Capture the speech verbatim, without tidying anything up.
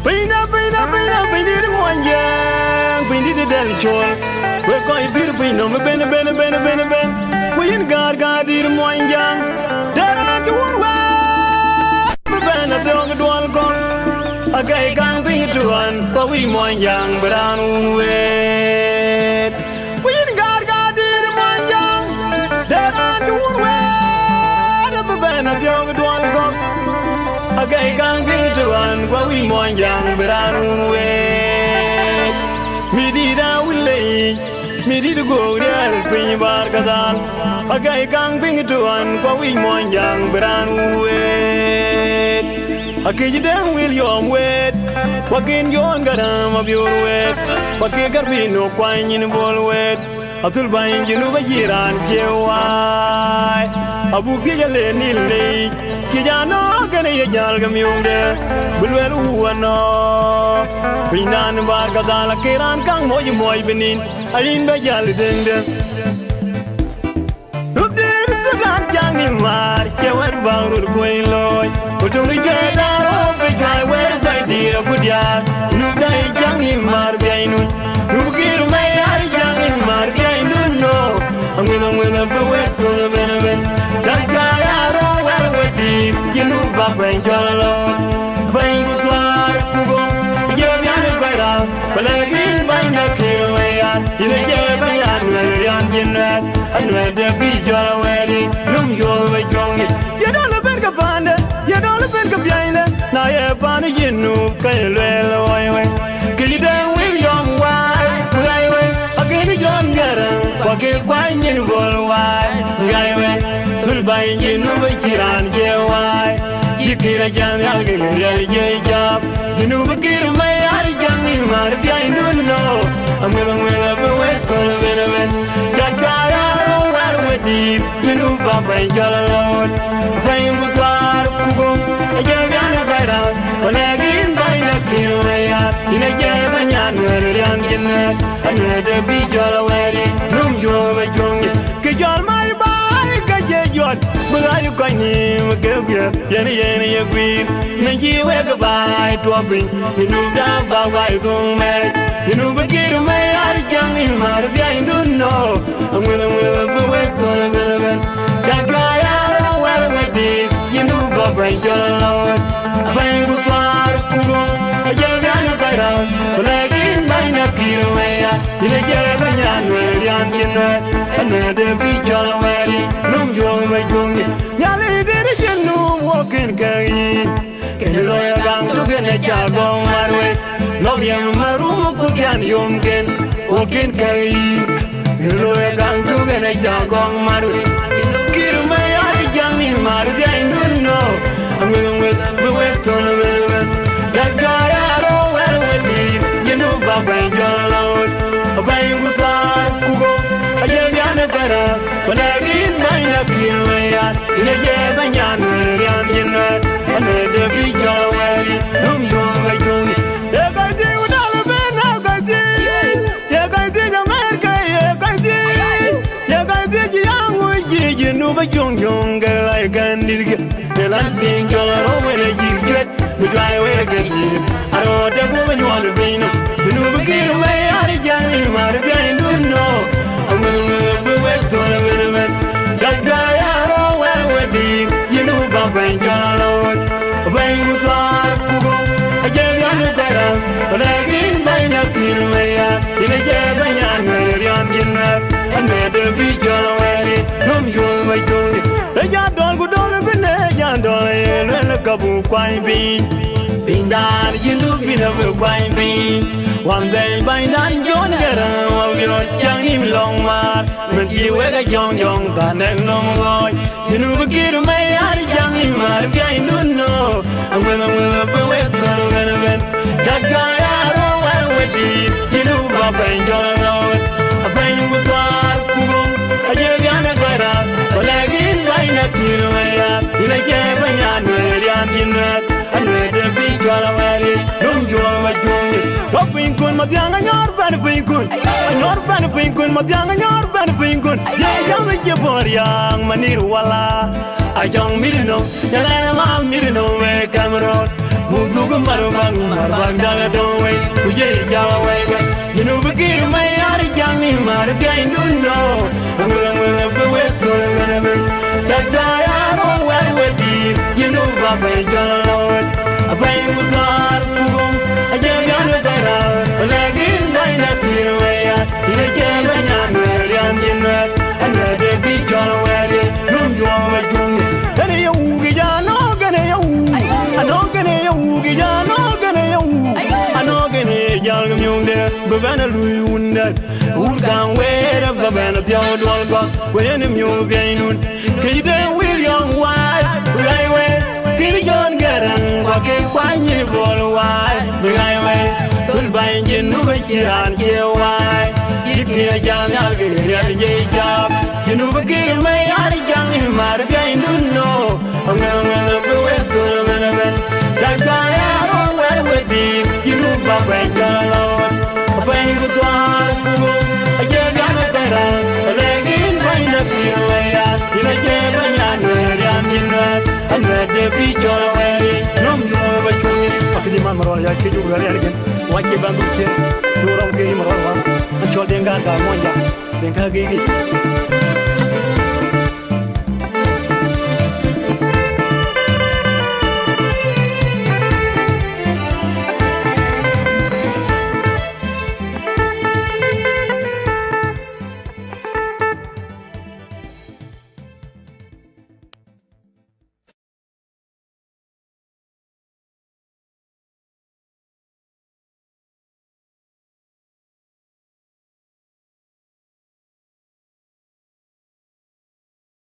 Pinyda, pinyda, pinyda, pinydït Muɔnyjäŋ, pinydït Dɛl Col. Wek kɔc pïïr pinynhom ëbën, ëbën, ëbën, ëbën, ëbën. Ku yïn gäär, gäär dït Muɔnyjäŋ, dɛ̈t raan cï wun wɛ̈ɛ̈t bï bɛ̈n athiɔ̈k ë duɔl kɔ̈k. Agɛ̈i kaŋ piŋ tuɔɔn, ku awïc Muɔnyjäŋ bï raan wun wëët. Ku yïn gäär, gäär dït Muɔnyjäŋ, dɛ̈t raan cï wun wɛ̈ɛ̈t bï bɛ̈n athiɔ̈k ë duɔl kɔ̈k. Agɛ̈i kaŋ piŋ tuɔɔn, ku awïc Muɔnyjäŋ bï raan wun wëët. Mïdït Awil Lɛc, mïdït Gok Riɛl piny Bahr el Ghazal. Agɛ̈i kaŋ piŋ tuɔɔn, ku awïc Muɔnyjäŋ bï raan wun wëët. Akëc Deŋ William wëët, ku akën John Garang Mabior wëët, ku akë Garbino Kuany nyin Bol wëët. Athul bäny Junub acï raan cie waai. Abuk thiëc ale Nil Lɛc, thiëc anɔ̈k kënë ye jäl ke miöŋde, bï lueel wu anɔ̈k. Pinydan Bahr el Ghazal akë raan kaŋ moc muɔc bï nin, ayïn bä jäl ë Deŋde. Rupdït Thudan cäŋ nïm määr, cie wɛ̈t bäŋ röt kuöc looi. Ku töŋ ë cuɛt daal röök bï cuai wɛ̈t bɛ̈i dïïr agut diäär. Junub dai cäŋ nïm määr biainun. Junub kir Mayar cäŋ nïm määr biainun no. Aŋuëth, aŋuëth abï wek thöl ëbën, ëbën. Cäk ka ya röök wɛ̈t we dïïr. Junub bä bɛ̈ny cɔl aloor. Bɛ̈ny ku thuaar ku gom. Cie bian ë kɔc raar. Ku lɛ̈k yïn bäny de kir Mayar. Yïn acie bäny Anuɛɛr riɔ̈n cïn nuɛɛr. Anuɛɛr de bï jɔl awɛɛr yic, nöm yuɔ̈ɔ̈k bä cuɔ̈ŋ yic. Ye dɔl ëbën ke paande, ye dɔl ëbën ke biänyde, na ye paan ë Junub ke ye lueel ɣɔ̈i wei. Këc Deŋ William waai, ku ɣäi wei, akënë John Garang, ku akë Kuany nyin Bol waai, ku ɣäi wei. Thul bäny Junub acï raan cie waai, cï kir acä nhial ke riɛl cie jam. Junub kir Mayar cäŋ nïm määr biainun no. Aŋuëth, aŋuëth abï wek thöl ëbën, ëbën. Cäk ka ya röök wɛ̈t we dïïr. Junub bä bɛ̈ny cɔl aloor. Bɛ̈ny ku thuaar ku gom. Acie bian ë kɔc raar. Ku lɛ̈k yïn bäny de kir Mayar. Yïn acie bäny Anuɛɛr riɔ̈n cïn nuɛɛr. Anuɛɛr de bï jɔl awɛɛr yic. Nöm yuɔ̈ɔ̈k bä cuɔ̈ŋ yic. Kë jɔl mac baai ka cie jɔt. Bï ɣäc kɔc nïïm ke guiëër. Yen, yen ye guiir, në cï wek baai tuɔɔk piny, Junub da bä baai dhuŋ mɛɛc. Junub kir Mayar cäŋ nïm määr biainun no. Aŋuëth, aŋuëth abï wek thöl ëbën, ëbën. Cäk ka ya röök wɛ̈t we dïïr, Junub bä bɛ̈ny cɔl aloor. Bɛ̈ny ku thuaar ku gom, acie bian ë kɔc raar. Ku lɛ̈k yïn bäny de kir Mayar, yïn acie bäny Anuɛɛr riɔ̈n cïn nuɛɛr. Anuɛɛr de bï jɔl awɛɛr yic, nöm yuɔ̈ɔ̈k bä cuɔ̈ŋ yic. Nhialic dït cïn nöm wok kën ke yïn. Kën looi agaŋ tök en acä gɔŋ mat wei. Lɔ̈k riɛm marum ku thian yomken, wok kën ke yïn. Kën looi agaŋ tök en acä gɔŋ mat wei. Kir Mayar cäŋ nïm määr biainun no. Aŋuëth, aŋuëth bï wek thöl ëbën, ëbën. Cäk ka ya röök wɛ̈t we dïïr. Junub bä bɛ̈ny cɔl aloor. Bɛ̈ny ku thuaar ku gom. Acie bian ë kɔc raar. Ku lɛ̈k yïn bäny de kir Mayar. Yïn acie bäny Anuɛɛr riɔ̈n cïn nuɛɛr. Anuɛɛr de bï jɔl awɛɛr yic, nöm yuɔ̈ɔ̈k bä cuɔ̈ŋ yic. Ye kɔc thiëc ku dal ëbën, ye kɔc thiëc. Ye kɔc thiëc Amerika, ye kɔc thiëc. Ye kɔc thiëc ya ŋö cï Junub bä cuɔ̈ŋ cuɔ̈ŋ ke lɔc kɛ̈n dït ke. Ke lan thiin cɔl aröök wën acï cuet. Bï juai wek ke yïn, aröötde guöp ë nyuɔɔn ë piny nɔm. Junub kir Mayar cäŋ nïm määr biainun no. Aŋuëth, aŋuëth bï wek thöl ëbën, ëbën. Cäk ka ya röök wɛ̈t we dïïr. Junub bä bɛ̈ny cɔl aloor. Bɛ̈ny ku thuaar ku gom. Acie bian ë kɔc raar. Ku lɛ̈k yïn bäny de kir Mayar. Yïn acie bäny Anuɛɛr riɔ̈n cïn nuɛɛr. Anuɛɛr de bï jɔl awɛɛr yic, nöm yuɔ̈ɔ̈k bä cuɔ̈ŋ yic. Ë jɔ dɔl ku dɔl ëbën, ë jɔ dɔl, ye lueel ka buk kuany piny. Pinydan Junub bï na bï kuany piny. Wään bɛ̈ny bänydan John Garang Mabior cäŋ nïm lɔ̈ŋ määr. Mën cï wek a jɔŋ jɔŋ bä nɛ̈k nɔm ɣɔɔc. Junub kir Mayar cäŋ nïm määr biainun no. Aŋuëth, aŋuëth abï wek thöl ëbën, ëbën. Cäk ka ya röök wɛ̈t we dïïr. Junub bä bɛ̈ny cɔl aloor. Abɛ̈ny ku thuaar ku gom. Acie bian ë kɔc raar. Ku lɛ̈k yïn bäny de kir Mayar. Yïn acie bäny Anuɛɛr riɔ̈n cïn nuɛɛr. Anuɛɛr de bï jɔl awɛɛr yic, nöm yuɔ̈ɔ̈k bä cuɔ̈ŋ yic. Tɔ̈ pinykun Mathiaŋ, anyɔɔr bɛ̈n pinykun. Anyɔɔr bɛ̈n pinykun Mathiaŋ, anyɔɔr bɛ̈n pinykun. Ye jam ë cie puɔ̈r riääk manir wala. Acɔŋ mït nöm, ya lɛ̈n ma mït nöm wek Cameroon. Buk dhuk mar bäŋ Bäk dal adöŋ wei, ku jël jam wei bɛ̈n. Yïn wï bï kïr Mayar, jaŋ ni mar biɛnydu nɔ. Aŋuëth, aŋuëth bï wek thöl ëmën ëmën. Cak tɔ̈ ya röŋ wɛ̈t we dïïr, yïn wï bä bɛ̈ny jɔl alɔɔt. Abɛ̈ny ku thɔ̈ɔ̈r ku guŋ, acie biän ë bɛ̈n rɔt. Wala gïn bɛ̈ny de kïr Mayar, yïn acie bɛ̈ny Anuɛɛr riɛm yïn nuɛɛr. Anuɛɛr de bï cɔl wɛ̈ɛ̈r ye, nöm juɔ̈ɔ̈m acuŋ ye. Kënë ye wuk yic anɔ̈k, kënë ye wuk. Anɔ̈k kënë ye wuk yic anɔ̈k, kënë ye wuk. Anɔ̈k kënë ye jäl ke miöŋde, bï bɛ̈n a luui wun dɛ̈t. Wut kaŋ weer abä bɛ̈n a thiɔ̈u duɔl kɔ̈k, ku yen ë miök biɛnyduön. Këc de William White, bï ɣai wei. Kën John Garang, ku akëc kuany ë Bol White, bï ɣai wei. Thöl bäny Junub acï raan cie wai. Cït kï ajam nhial kë riɛl jei jam. Junub kï Mayar, jaŋ ni mar biɛnydu nɔ. Aŋuëth, aŋuëth bï wek thöl ëbɛ̈n ëbɛ̈n. Cak tɔ̈ ya röŋ wɛ̈t we dïïr, Junub bä bɛ̈ny jɔl alɔɔt. Abɛ̈ny ku thɔ̈ɔ̈r ku guŋ, acie biän ë bɛ̈n rɔt. Wala gïn bɛ̈ny de kïr Mayar, yïn acie bɛ̈ny Anuɛɛr riɛm yïn nuɛɛr. Anuɛɛr de bï cɔl wɛ̈ɛ̈r ye, nöm juɔ̈ɔ̈m acuŋ ye. Akëc man Marɔl ya këc wur wɛ̈ɛ̈r yɛn kën. Wa cie bɛ̈n dhuk ciëën, du rɔm ke yï Marɔl wa. An cɔl Deŋ Gaar Gaar Muɔnyjäŋ. Deŋ ka gigi.